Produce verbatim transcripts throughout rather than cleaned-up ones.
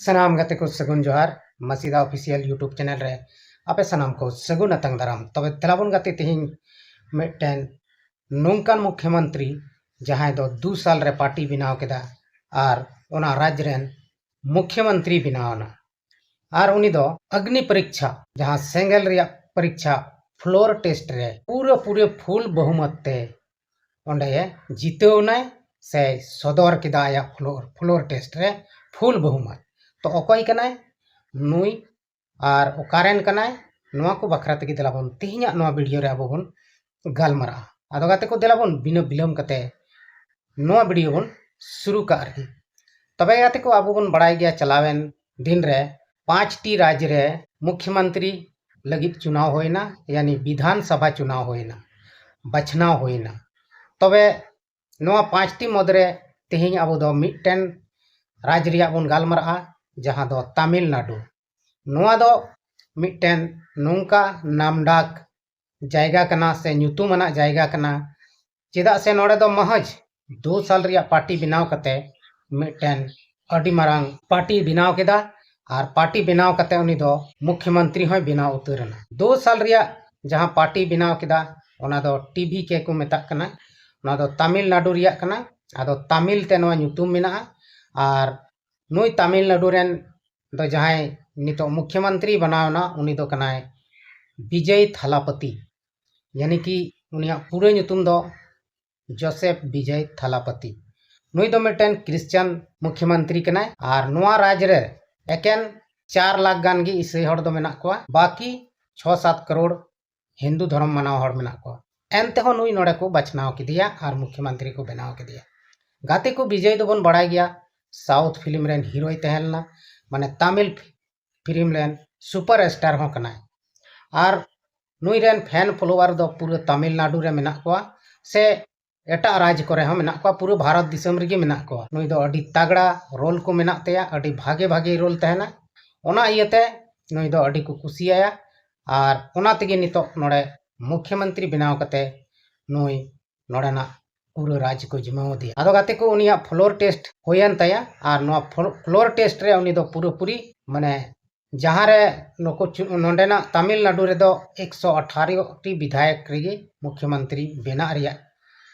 ᱥᱟᱱᱟᱢ ᱜᱟᱛᱮ ᱠᱚ ᱥᱟᱹᱜᱩᱱ ᱡᱚᱦᱟᱨ, ᱢᱟᱥᱤᱫᱟ ᱚᱯᱷᱤᱥᱤᱭᱟᱞ YouTube ᱪᱮᱱᱮᱞ ᱨᱮ ᱟᱯᱮ ᱥᱟᱱᱟᱢ ᱠᱚ ᱥᱟᱹᱜᱩᱱ ᱟᱛᱟᱝ ᱫᱟᱨᱟᱢ᱾ ᱛᱚᱵᱮ ᱫᱮᱞᱟ ᱵᱚᱱ ᱜᱟᱛᱮ, ᱛᱮᱦᱮᱧ ᱢᱤᱫᱴᱮᱱ ᱱᱚᱝᱠᱟᱱ ᱢᱩᱠᱷᱭᱚᱢᱚᱱᱛᱨᱤ ᱡᱟᱦᱟᱸᱭ ᱫᱚ ᱫᱩ ᱥᱟᱞ ᱨᱮ ᱯᱟᱨᱴᱤ ᱵᱮᱱᱟᱣ ᱠᱮᱫᱟ ᱟᱨ ᱚᱱᱟ ᱨᱟᱡᱽ ᱨᱮᱱ ᱢᱩᱠᱷᱭᱚᱢᱚᱱᱛᱨᱤ ᱵᱮᱱᱟᱣ ᱮᱱᱟ᱾ ᱟᱨ ᱩᱱᱤ ᱫᱚ ᱚᱜᱽᱱᱤ ᱯᱚᱨᱤᱠᱠᱷᱟ, ᱡᱟᱦᱟᱸ ᱥᱮᱸᱜᱮᱞ ᱨᱮᱭᱟᱜ ᱯᱚᱨᱤᱠᱠᱷᱟ, ᱯᱷᱞᱳᱨ ᱴᱮᱥᱴ ᱨᱮ ᱯᱩᱨᱟᱹ ᱯᱩᱨᱟᱹ ᱯᱷᱩᱞ ᱵᱚᱦᱩᱢᱚᱛ ᱛᱮ ᱚᱸᱰᱮ ᱡᱤᱛᱟᱹᱣ ᱮᱱᱟᱭ ᱥᱮ ᱥᱚᱫᱚᱨ ᱠᱮᱫᱟ ᱟᱭᱟᱜ ᱯᱷᱞᱳᱨ, ᱯᱷᱞᱳᱨ ᱴᱮᱥᱴ ᱨᱮ ᱯᱷᱩᱞ ᱵᱚᱦᱩᱢᱚᱛ᱾ ᱛᱚ ᱚᱠᱚᱭ ᱠᱟᱱᱟᱭ ᱱᱩᱭ ᱟᱨ ᱚᱠᱟᱨᱮᱱ ᱠᱟᱱᱟᱭ, ᱱᱚᱣᱟ ᱠᱚ ᱵᱟᱠᱷᱨᱟ ᱛᱮᱜᱮ ᱫᱮᱞᱟ ᱵᱚᱱ ᱛᱮᱦᱮᱧᱟᱜ ᱱᱚᱣᱟ ᱵᱷᱤᱰᱤᱭᱳ ᱨᱮ ᱟᱵᱚ ᱵᱚᱱ ᱜᱟᱞᱢᱟᱨᱟᱜᱼᱟ᱾ ᱟᱫᱚ ᱜᱟᱛᱮ ᱠᱚ, ᱫᱮᱞᱟ ᱵᱚᱱ ᱵᱤᱱᱟᱹ ᱵᱤᱞᱚᱢ ᱠᱟᱛᱮ ᱱᱚᱣᱟ ᱵᱷᱤᱰᱤᱭᱳ ᱵᱚᱱ ᱥᱩᱨᱩ ᱠᱟᱜ ᱨᱮᱜᱮ᱾ ᱛᱚᱵᱮ ᱜᱟᱛᱮ ᱠᱚ, ᱟᱵᱚ ᱵᱚᱱ ᱵᱟᱲᱟᱭ ᱜᱮᱭᱟ ᱪᱟᱞᱟᱣᱮᱱ ᱫᱤᱱ ᱨᱮ ᱯᱟᱸᱪᱴᱤ ᱨᱟᱡᱽ ᱨᱮ ᱢᱩᱠᱷᱭᱚᱢᱚᱱᱛᱨᱤ ᱞᱟᱹᱜᱤᱫ ᱪᱩᱱᱟᱣ ᱦᱩᱭᱱᱟ, ᱭᱟᱱᱤ ᱵᱤᱫᱷᱟᱱ ᱥᱚᱵᱷᱟ ᱪᱩᱱᱟᱣ ᱦᱩᱭᱱᱟ, ᱵᱟᱪᱷᱱᱟᱣ ᱦᱩᱭᱱᱟ᱾ ᱛᱚᱵᱮ ᱱᱚᱣᱟ ᱯᱟᱸᱪᱴᱤ ᱢᱩᱫᱽᱨᱮ ᱛᱮᱦᱮᱧ ᱟᱵᱚ ᱫᱚ ᱢᱤᱫᱴᱮᱱ ᱨᱟᱡᱽ ᱨᱮᱭᱟᱜ ᱵᱚᱱ ᱜᱟᱞᱢᱟᱨᱟᱜᱼᱟ, ᱡᱟᱦᱟᱸ ᱫᱚ ᱛᱟᱢᱤᱞᱱᱟᱰᱩ᱾ ᱱᱚᱣᱟ ᱫᱚ ᱢᱤᱫᱴᱮᱱ ᱱᱚᱝᱠᱟ ᱱᱟᱢᱰᱟᱠ ᱡᱟᱭᱜᱟ ᱠᱟᱱᱟ ᱥᱮ ᱧᱩᱛᱩᱢ ᱟᱱᱟᱜ ᱡᱟᱭᱜᱟ ᱠᱟᱱᱟ, ᱪᱮᱫᱟᱜ ᱥᱮ ᱱᱚᱰᱮ ᱫᱚ ᱢᱚᱦᱚᱡᱽ ᱫᱩ ᱥᱟᱞ ᱨᱮᱭᱟᱜ ᱯᱟᱨᱴᱤ ᱵᱮᱱᱟᱣ ᱠᱟᱛᱮ ᱢᱤᱫᱴᱮᱱ ᱟᱹᱰᱤ ᱢᱟᱨᱟᱝ ᱯᱟᱨᱴᱤ ᱵᱮᱱᱟᱣ ᱠᱮᱫᱟ᱾ ᱟᱨ ᱯᱟᱨᱴᱤ ᱵᱮᱱᱟᱣ ᱠᱟᱛᱮ ᱩᱱᱤ ᱫᱚ ᱢᱩᱠᱷᱭᱚᱢᱚᱱᱛᱨᱤ ᱦᱚᱸᱭ ᱵᱮᱱᱟᱣ ᱩᱛᱟᱹᱨ ᱮᱱᱟ᱾ ᱫᱩ ᱥᱟᱞ ᱨᱮᱭᱟᱜ ᱡᱟᱦᱟᱸ ᱯᱟᱨᱴᱤ ᱵᱮᱱᱟᱣ ᱠᱮᱫᱟ, ᱚᱱᱟ ᱫᱚ ᱴᱤ ᱵᱷᱤ ᱠᱮ ᱠᱚ ᱢᱮᱛᱟᱜ ᱠᱟᱱᱟ᱾ ᱚᱱᱟ ᱫᱚ ᱛᱟᱢᱤᱞᱱᱟᱰᱩ ᱨᱮᱭᱟᱜ ᱠᱟᱱᱟ᱾ ᱟᱫᱚ ᱛᱟᱢᱤᱞ ᱛᱮ ᱱᱚᱣᱟ ᱧᱩᱛᱩᱢ ᱢᱮᱱᱟᱜᱼᱟ᱾ ᱟᱨ ᱱᱩᱭ ᱛᱟᱢᱤᱞᱱᱟᱰᱩ ᱨᱮᱱ ᱫᱚ ᱡᱟᱦᱟᱸᱭ ᱱᱤᱛᱚᱜ ᱢᱩᱠᱷᱭᱚᱢᱚᱱᱛᱨᱤ ᱵᱮᱱᱟᱣ ᱮᱱᱟ, ᱩᱱᱤ ᱫᱚ ᱠᱟᱱᱟᱭ ᱵᱤᱡᱚᱭ ᱛᱷᱟᱞᱟᱯᱚᱛᱤ, ᱭᱟᱱᱤ ᱠᱤ ᱩᱱᱤᱭᱟᱜ ᱯᱩᱨᱟᱹ ᱧᱩᱛᱩᱢ ᱫᱚ ᱡᱳᱥᱮᱯᱷ ᱵᱤᱡᱚᱭ ᱛᱷᱟᱞᱟᱯᱚᱛᱤ᱾ ᱱᱩᱭ ᱫᱚ ᱢᱤᱫᱴᱮᱱ ᱠᱷᱨᱤᱥᱪᱟᱱ ᱢᱩᱠᱷᱭᱚᱢᱚᱱᱛᱨᱤ ᱠᱟᱱᱟᱭ᱾ ᱟᱨ ᱱᱚᱣᱟ ᱨᱟᱡᱽ ᱨᱮ ᱮᱠᱮᱱ ᱪᱟᱨ ᱞᱟᱠᱷ ᱜᱟᱱ ᱜᱮ ᱤᱥᱟᱹᱭ ᱦᱚᱲ ᱫᱚ ᱢᱮᱱᱟᱜ ᱠᱚᱣᱟ, ᱵᱟᱹᱠᱤ ᱪᱷᱚ ᱥᱟᱛ ᱠᱟᱨᱳᱲ ᱦᱤᱱᱫᱩ ᱫᱷᱚᱨᱚᱢ ᱢᱟᱱᱟᱣ ᱦᱚᱲ ᱢᱮᱱᱟᱜ ᱠᱚᱣᱟ᱾ ᱮᱱᱛᱮᱦᱚᱸ ᱱᱩᱭ ᱱᱚᱰᱮ ᱠᱚ ᱵᱟᱪᱷᱱᱟᱣ ᱠᱮᱫᱮᱭᱟ ᱟᱨ ᱢᱩᱠᱷᱭᱚᱢᱚᱱᱛᱨᱤ ᱠᱚ ᱵᱮᱱᱟᱣ ᱠᱮᱫᱮᱭᱟ᱾ ᱜᱟᱛᱮ ᱠᱚ, ᱵᱤᱡᱚᱭ ᱫᱚᱵᱚᱱ ᱵᱟᱲᱟᱭ ᱜᱮᱭᱟ, ᱥᱟᱣᱩᱛᱷ ᱯᱷᱤᱞᱢ ᱨᱮᱱ ᱦᱤᱨᱳᱭ ᱛᱟᱦᱮᱸ ᱞᱮᱱᱟ, ᱢᱟᱱᱮ ᱛᱟᱢᱤᱞ ᱯᱷᱤᱞᱢ ᱨᱮᱱ ᱥᱩᱯᱟᱨ ᱥᱴᱟᱨ ᱦᱚᱸ ᱠᱟᱱᱟᱭ᱾ ᱟᱨ ᱱᱩᱭ ᱨᱮᱱ ᱯᱷᱮᱱ ᱯᱷᱚᱞᱳᱣᱟᱨ ᱫᱚ ᱯᱩᱨᱟᱹ ᱛᱟᱢᱤᱞᱱᱟᱰᱩ ᱨᱮ ᱢᱮᱱᱟᱜ ᱠᱚᱣᱟ ᱥᱮ ᱮᱴᱟᱜ ᱨᱟᱡᱽ ᱠᱚᱨᱮ ᱦᱚᱸ ᱢᱮᱱᱟᱜ ᱠᱚᱣᱟ, ᱯᱩᱨᱟᱹ ᱵᱷᱟᱨᱚᱛ ᱫᱤᱥᱚᱢ ᱨᱮᱜᱮ ᱢᱮᱱᱟᱜ ᱠᱚᱣᱟ᱾ ᱱᱩᱭ ᱫᱚ ᱟᱹᱰᱤ ᱛᱟᱜᱲᱟ ᱨᱳᱞ ᱠᱚ ᱢᱮᱱᱟᱜ ᱛᱟᱭᱟ, ᱟᱹᱰᱤ ᱵᱷᱟᱜᱮ ᱵᱷᱟᱜᱮ ᱨᱳᱞ ᱛᱟᱦᱮᱱᱟ, ᱚᱱᱟ ᱤᱭᱟᱹᱛᱮ ᱱᱩᱭ ᱫᱚ ᱟᱹᱰᱤ ᱠᱚ ᱠᱩᱥᱤᱭᱟᱭᱟ᱾ ᱟᱨ ᱚᱱᱟ ᱛᱮᱜᱮ ᱱᱤᱛᱚᱜ ᱱᱚᱰᱮ ᱢᱩᱠᱷᱭᱚᱢᱚᱱᱛᱨᱤ ᱵᱮᱱᱟᱣ ᱠᱟᱛᱮ ᱱᱩᱭ ᱱᱚᱰᱮᱱᱟᱜ ᱯᱩᱨᱟᱹ ᱨᱟᱡᱽ ᱠᱚ ᱡᱤᱢᱟᱹᱣ ᱟᱫᱮᱭᱟ᱾ ᱟᱫᱚ ᱜᱟᱛᱮ ᱠᱚ, ᱩᱱᱤᱭᱟᱜ floor test ᱦᱩᱭᱮᱱ ᱛᱟᱭᱟ, ᱟᱨ ᱱᱚᱣᱟ ᱯᱷᱞᱳ-, floor test ᱨᱮ ᱩᱱᱤ ᱫᱚ ᱯᱩᱨᱟᱹᱯᱩᱨᱤ, ᱢᱟᱱᱮ, ᱡᱟᱦᱟᱸ ᱨᱮ ᱱᱩᱠᱩ ᱪᱩ-, ᱱᱚᱰᱮᱱᱟᱜ ᱛᱟᱢᱤᱞᱱᱟᱰᱩ ᱨᱮᱫᱚ ᱮᱠᱥᱚ ᱟᱴᱷᱟᱨᱚ ᱴᱤ ᱵᱤᱫᱷᱟᱭᱚᱠ ᱨᱮᱜᱮ ᱢᱩᱠᱷᱭᱚᱢᱚᱱᱛᱨᱤ ᱵᱮᱱᱟᱜ ᱨᱮᱭᱟᱜ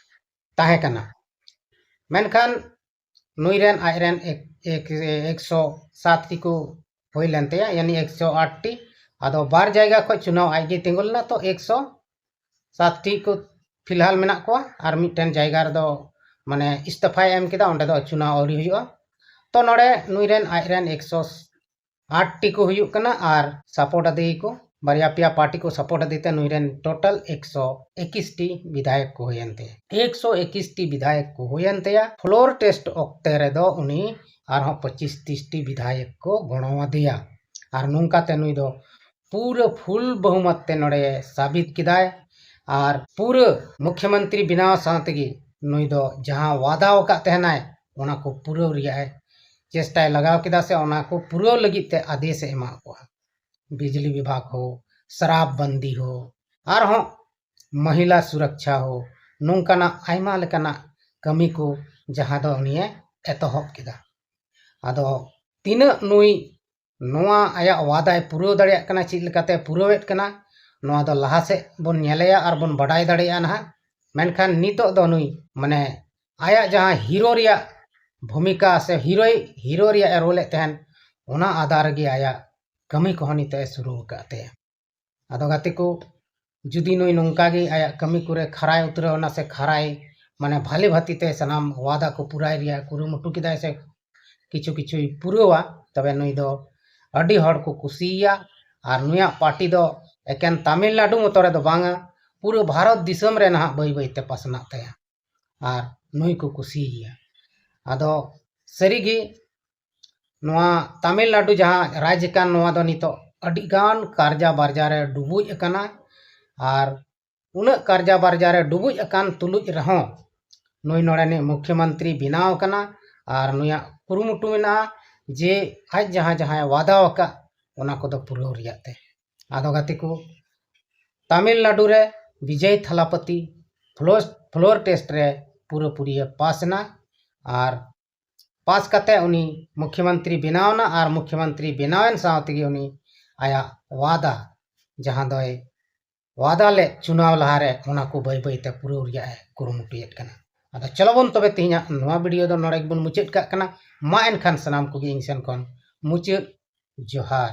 ᱛᱟᱦᱮᱸ ᱠᱟᱱᱟ᱾ ᱢᱮᱱᱠᱷᱟᱱ ᱱᱩᱭ ᱨᱮᱱ, ᱟᱡ ᱨᱮᱱ ᱮᱠ-, ᱮᱠ-, ᱮᱠᱥᱚ ᱥᱟᱛ ᱴᱤ ᱠᱚ ᱦᱩᱭ ᱞᱮᱱ ᱛᱟᱭᱟ, ᱭᱟᱱᱤ ᱮᱠᱥᱚ ᱟᱴ ᱴᱤ᱾ ᱟᱫᱚ ᱵᱟᱨ ᱡᱟᱭᱜᱟ ᱠᱷᱚᱱ ᱪᱩᱱᱟᱣ ᱟᱡ ᱜᱮ ᱛᱤᱸᱜᱩ ᱞᱮᱱᱟ, ᱛᱚ ᱮᱠᱥᱚ ᱥᱟᱛ ᱴᱤ ᱠᱚ ᱯᱷᱤᱞᱦᱟᱞ ᱢᱮᱱᱟᱜ ᱠᱚᱣᱟ, ᱟᱨ ᱢᱤᱫᱴᱮᱱ ᱡᱟᱭᱜᱟ ᱨᱮᱫᱚ, ᱢᱟᱱᱮ, ᱤᱥᱛᱤᱯᱷᱟᱭ ᱮᱢ ᱠᱮᱫᱟ, ᱚᱸᱰᱮ ᱫᱚ ᱪᱩᱱᱟᱣ ᱟᱹᱣᱨᱤ ᱦᱩᱭᱩᱜᱼᱟ᱾ ᱛᱚ ᱱᱚᱰᱮ ᱱᱩᱭ ᱨᱮᱱ, ᱟᱡ ᱨᱮᱱ ᱮᱠᱥᱚ ᱟᱴ ᱴᱤ ᱠᱚ ᱦᱩᱭᱩᱜ ᱠᱟᱱᱟ ᱟᱨ support ᱟᱫᱮᱭᱟᱠᱚ, ᱵᱟᱨᱭᱟ ᱯᱮᱭᱟ party ᱠᱚ support ᱟᱫᱮ ᱛᱮ ᱱᱩᱭ ᱨᱮᱱ total ᱮᱠᱥᱚ ᱮᱠᱤᱥ ᱴᱤ ᱵᱤᱫᱷᱟᱭᱚᱠ ᱠᱚ ᱦᱩᱭᱮᱱ ᱛᱟᱭᱟ᱾ ᱮᱠᱥᱚ ᱮᱠᱤᱥ ᱴᱤ ᱵᱤᱫᱷᱟᱭᱚᱠ ᱠᱚ ᱦᱩᱭᱮᱱ ᱛᱟᱭᱟ᱾ Floor test ᱚᱠᱛᱮ ᱨᱮᱫᱚ ᱩᱱᱤ ᱟᱨᱦᱚᱸ ᱯᱚᱸᱪᱤᱥ ᱛᱤᱥ ᱴᱤ ᱵᱤᱫᱷᱟᱭᱚᱠ ᱠᱚ ᱜᱚᱲᱚ ᱟᱫᱮᱭᱟ᱾ ᱟᱨ ᱱᱚᱝᱠᱟ ᱛᱮ ᱱᱩᱭ ᱫᱚ ᱯᱩᱨᱟᱹ full ᱵᱚᱦᱩᱢᱚᱛ ᱛᱮ ᱱᱚᱰᱮ ᱥᱟᱵᱤᱛ ᱠᱮᱫᱟᱭ᱾ ᱟᱨ ᱯᱩᱨᱟᱹ ᱢᱩᱠᱷᱭᱚᱢᱚᱱᱛᱨᱤ ᱵᱮᱱᱟᱣ ᱥᱟᱶ ᱛᱮᱜᱮ ᱱᱩᱭ ᱫᱚ ᱡᱟᱦᱟᱸ ᱣᱟᱫᱟ ᱟᱠᱟᱫ ᱛᱟᱦᱮᱱᱟᱭ, ᱚᱱᱟ ᱠᱚ ᱯᱩᱨᱟᱹᱣ ᱨᱮᱭᱟᱜ ᱮ ᱪᱮᱥᱴᱟᱭ ᱞᱟᱜᱟᱣ ᱠᱮᱫᱟ, ᱥᱮ ᱚᱱᱟ ᱠᱚ ᱯᱩᱨᱟᱹᱣ ᱞᱟᱹᱜᱤᱫ ᱛᱮ ᱟᱫᱮᱥ ᱮ ᱮᱢᱟᱜ ᱠᱚᱣᱟ᱾ ᱵᱤᱡᱽᱞᱤ ᱵᱤᱵᱷᱟᱜᱽ ᱦᱳ, ᱥᱟᱨᱟᱵ ᱵᱟᱱᱫᱤ ᱦᱳ, ᱟᱨᱦᱚᱸ ᱢᱚᱦᱤᱞᱟ ᱥᱩᱨᱚᱠᱪᱷᱟ ᱦᱳ, ᱱᱚᱝᱠᱟᱱᱟᱜ ᱟᱭᱢᱟ ᱞᱮᱠᱟᱱᱟᱜ ᱠᱟᱹᱢᱤ ᱠᱚ, ᱡᱟᱦᱟᱸ ᱫᱚ ᱩᱱᱤᱭᱮ ᱮᱛᱚᱦᱚᱵ ᱠᱮᱫᱟ᱾ ᱟᱫᱚ ᱛᱤᱱᱟᱹᱜ ᱱᱩᱭ ᱱᱚᱣᱟ ᱟᱭᱟᱜ ᱣᱟᱫᱟᱭ ᱯᱩᱨᱟᱹᱣ ᱫᱟᱲᱮᱭᱟᱜ ᱠᱟᱱᱟ, ᱪᱮᱫ ᱞᱮᱠᱟᱛᱮ ᱯᱩᱨᱟᱹᱣᱮᱫ ᱠᱟᱱᱟ, ᱱᱚᱣᱟ ᱫᱚ ᱞᱟᱦᱟ ᱥᱮᱫ ᱵᱚᱱ ᱧᱮᱞᱮᱭᱟ ᱟᱨ ᱵᱚᱱ ᱵᱟᱰᱟᱭ ᱫᱟᱲᱮᱭᱟᱜᱼᱟ ᱱᱟᱦᱟᱜ᱾ ᱢᱮᱱᱠᱷᱟᱱ ᱱᱤᱛᱚᱜ ᱫᱚ ᱱᱩᱭ, ᱢᱟᱱᱮ, ᱟᱭᱟᱜ ᱡᱟᱦᱟᱸ ᱦᱤᱨᱳ ᱨᱮᱭᱟᱜ ᱵᱷᱩᱢᱤᱠᱟ ᱥᱮ ᱦᱤᱨᱳᱭ, ᱦᱤᱨᱳ ᱨᱮᱭᱟᱜ ᱮ ᱨᱳᱞᱮᱫ ᱛᱟᱦᱮᱱ, ᱚᱱᱟ ᱟᱫᱷᱟᱨ ᱨᱮᱜᱮ ᱟᱭᱟᱜ ᱠᱟᱹᱢᱤ ᱠᱚᱦᱚᱸ ᱱᱤᱛᱚᱜ ᱮ ᱥᱩᱨᱩ ᱟᱠᱟᱫ ᱛᱟᱭᱟ᱾ ᱟᱫᱚ ᱜᱟᱛᱮ ᱠᱚ, ᱡᱩᱫᱤ ᱱᱩᱭ ᱱᱚᱝᱠᱟ ᱜᱮ ᱟᱭᱟᱜ ᱠᱟᱹᱢᱤ ᱠᱚᱨᱮ ᱠᱷᱟᱨᱟᱭ ᱩᱛᱟᱹᱨᱟᱣ ᱮᱱᱟ ᱥᱮ ᱠᱷᱟᱨᱟᱭ, ᱢᱟᱱᱮ, ᱵᱷᱟᱞᱮ ᱵᱷᱟᱹᱛᱤ ᱛᱮ ᱥᱟᱱᱟᱢ ᱣᱟᱫᱟ ᱠᱚ ᱯᱩᱨᱟᱭ ᱨᱮᱭᱟᱜ ᱠᱩᱨᱩᱢᱩᱴᱩ ᱠᱮᱫᱟᱭ ᱥᱮ ᱠᱤᱪᱷᱩ ᱠᱤᱪᱷᱩᱭ ᱯᱩᱨᱟᱹᱣᱟ, ᱛᱚᱵᱮ ᱱᱩᱭ ᱫᱚ ᱟᱹᱰᱤ ᱦᱚᱲ ᱠᱚ ᱠᱩᱥᱤᱭᱟᱭᱟ᱾ ᱟᱨ ᱱᱩᱭᱟᱜ party ᱫᱚ ᱮᱠᱮᱱ ᱛᱟᱢᱤᱞᱱᱟᱰᱩ ᱢᱚᱛᱚ ᱨᱮᱫᱚ ᱵᱟᱝᱟ, ᱯᱩᱨᱟᱹ ᱵᱷᱟᱨᱚᱛ ᱫᱤᱥᱚᱢ ᱨᱮ ᱱᱟᱦᱟᱜ ᱵᱟᱹᱭ ᱵᱟᱹᱭ ᱛᱮ ᱯᱟᱥᱱᱟᱜ ᱛᱟᱭᱟ᱾ ᱟᱨ ᱱᱩᱭ ᱠᱚ ᱠᱩᱥᱤᱭᱟᱭᱟ᱾ ᱟᱫᱚ ᱥᱟᱹᱨᱤᱜᱮ ᱱᱚᱣᱟ ᱛᱟᱢᱤᱞᱱᱟᱰᱩ ᱡᱟᱦᱟᱸ ᱨᱟᱡᱽ ᱠᱟᱱ, ᱱᱚᱣᱟ ᱫᱚ ᱱᱤᱛᱚᱜ ᱟᱹᱰᱤᱜᱟᱱ ᱠᱟᱨᱡᱟ ᱵᱟᱨᱡᱟ ᱨᱮ ᱰᱩᱵᱩᱡ ᱟᱠᱟᱱᱟ᱾ ᱟᱨ ᱩᱱᱟᱹᱜ ᱠᱟᱨᱡᱟ ᱵᱟᱨᱡᱟ ᱨᱮ ᱰᱩᱵᱩᱡ ᱟᱠᱟᱱ ᱛᱩᱞᱩᱡ ᱨᱮᱦᱚᱸ ᱱᱩᱭ ᱱᱚᱰᱮᱱᱤᱡ ᱢᱩᱠᱷᱭᱚᱢᱚᱱᱛᱨᱤ ᱵᱮᱱᱟᱣ ᱟᱠᱟᱱᱟ᱾ ᱟᱨ ᱱᱩᱭᱟᱜ ᱠᱩᱨᱩᱢᱩᱴᱩ ᱢᱮᱱᱟᱜᱼᱟ ᱡᱮ ᱟᱡ ᱡᱟᱦᱟᱸ ᱡᱟᱦᱟᱸᱭ ᱣᱟᱫᱟ ᱟᱠᱟᱫ, ᱚᱱᱟ ᱠᱚᱫᱚ ᱯᱩᱨᱟᱹᱣ ᱨᱮᱭᱟᱜ ᱛᱮ᱾ ᱟᱫᱚ ᱜᱟᱛᱮ ᱠᱚ, ᱛᱟᱢᱤᱞᱱᱟᱰᱩ ᱨᱮ ᱵᱤᱡᱚᱭ ᱛᱷᱟᱞᱟᱯᱚᱛᱤ ᱯᱷᱞᱳᱨ ᱯᱷᱞᱳᱨ ᱴᱮᱥᱴ ᱨᱮ ᱯᱩᱨᱟᱹᱯᱩᱨᱤᱭᱮ ᱯᱟᱥ ᱮᱱᱟ᱾ ᱟᱨ ᱯᱟᱥ ᱠᱟᱛᱮ ᱩᱱᱤ ᱢᱩᱠᱷᱭᱚᱢᱚᱱᱛᱨᱤ ᱵᱮᱱᱟᱣ ᱮᱱᱟ᱾ ᱟᱨ ᱢᱩᱠᱷᱭᱚᱢᱚᱱᱛᱨᱤ ᱵᱮᱱᱟᱣᱮᱱ ᱥᱟᱶ ᱛᱮᱜᱮ ᱩᱱᱤ ᱟᱭᱟᱜ ᱣᱟᱫᱟ, ᱡᱟᱦᱟᱸ ᱫᱚᱭ ᱣᱟᱫᱟ ᱞᱮᱫ ᱪᱩᱱᱟᱣ ᱞᱟᱦᱟᱨᱮ, ᱚᱱᱟ ᱠᱚ ᱵᱟᱹᱭ ᱵᱟᱹᱭᱛᱮ ᱯᱩᱨᱟᱹᱣ ᱨᱮᱭᱟᱜ ᱮ ᱠᱩᱨᱩᱢᱩᱴᱩᱭᱮᱫ ᱠᱟᱱᱟ᱾ ᱟᱫᱚ ᱪᱚᱞᱚ ᱵᱚᱱ ᱛᱚᱵᱮ ᱛᱮᱦᱮᱧᱟᱜ ᱱᱚᱣᱟ ᱵᱷᱤᱰᱤᱭᱳ ᱫᱚ ᱱᱚᱰᱮ ᱜᱮᱵᱚᱱ ᱢᱩᱪᱟᱹᱫ ᱠᱟᱜ ᱠᱟᱱᱟ᱾ ᱢᱟ ᱮᱱᱠᱷᱟᱱ ᱥᱟᱱᱟᱢ ᱠᱚᱜᱮ ᱤᱧ ᱥᱮᱱ ᱠᱷᱚᱱ ᱢᱩᱪᱟᱹᱫ ᱡᱚᱦᱟᱨ᱾